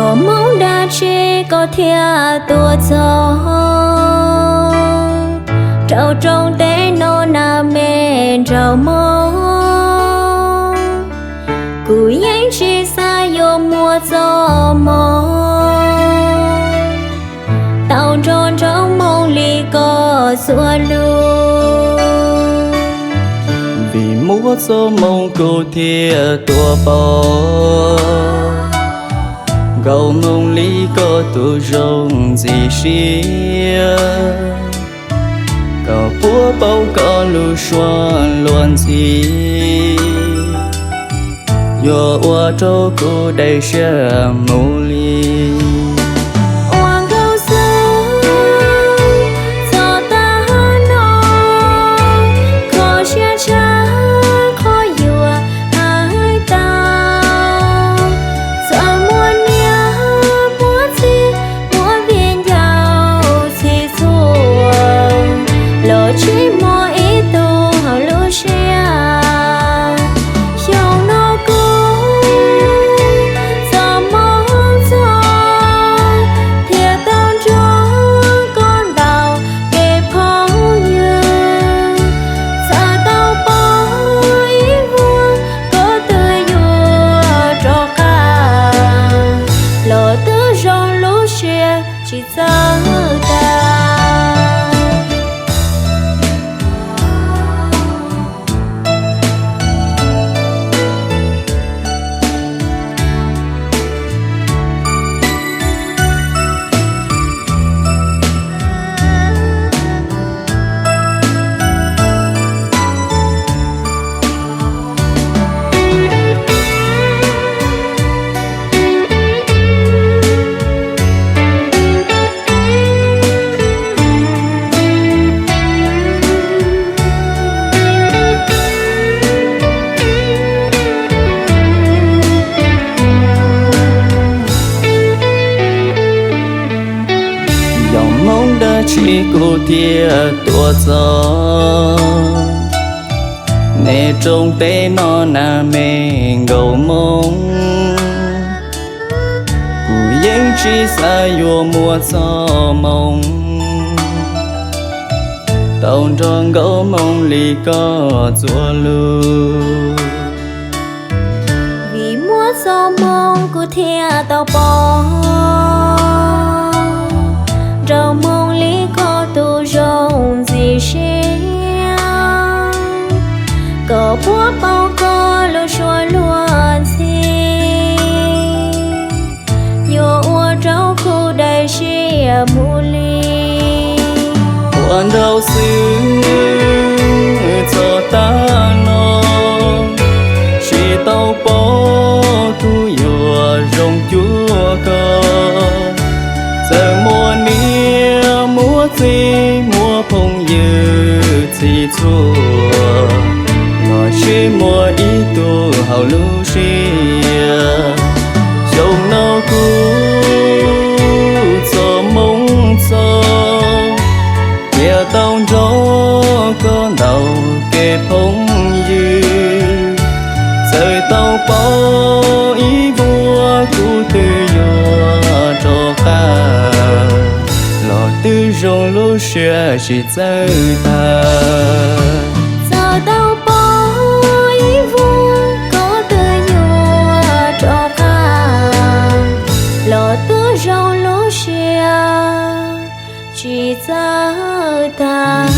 Hmoov dab tsi koj thiaj tuaj txog rau rooj teb no na me nraug Hmoob? Kuv yeej tsis xav yuav muaj txoj hmoov tau nrog nraug Hmoob li koj txuas lus. Vim muaj txoj hmoov kuv thiaj tuaj pom nkauj Hmoob li koj tus zoo ntxim siab. Kom puab paub koj lub suab luag ntxhi, yuav ua rau kuv daim siab mus li. Ua nkauj xwb txog tav no, kho siab tshaj qhov yuav hais tau. Txawm muaj niam muaj txiv, muaj viv ncaus txhij txhua, los tsis muaj ib tug hauv lub siab. Xyoo no kuv txoj hmoov txog, thiaj tau nrog koj ntaus kev phooj ywg. Txawm tau pom ib vuag koj twb yuav rov qab, los twb zoo lub siab tsis txawj tag. Yog hmoov dab tsi kuv thiaj tuaj txog nej rooj teb no na me nkauj Hmoob? Kuv yeej tsis xav yuav muaj txoj hmoov tau nrog nkauj Hmoob li koj txuas lus. Vim muaj txoj hmoov kuv thiaj tau pom nraug Hmoob li koj tus zoo ntxim siab. Kom puab paub koj lub suab luag ntxhi, yuav ua rau kuv daim siab mus li. Ua nkauj xwb txog tav no, tsis tau paub tus yuav zoo cuag koj. Txawm muaj niam muaj txiv muaj phooj ywg txhij txhua, los tsis muaj ib tug hauv lub siab. Xyoo no kuv txoj hmoov txog, thiaj tau nrog koj ntaus kev phooj ywg. Txawm tau paub ib vuag kuv twb yuav rov qab, los twb zoo lub siab tsis txawj tag. Txawm tau paub ib vuag koj twb yuav rov qab, los twb zoo lub siab tsis txawj tag.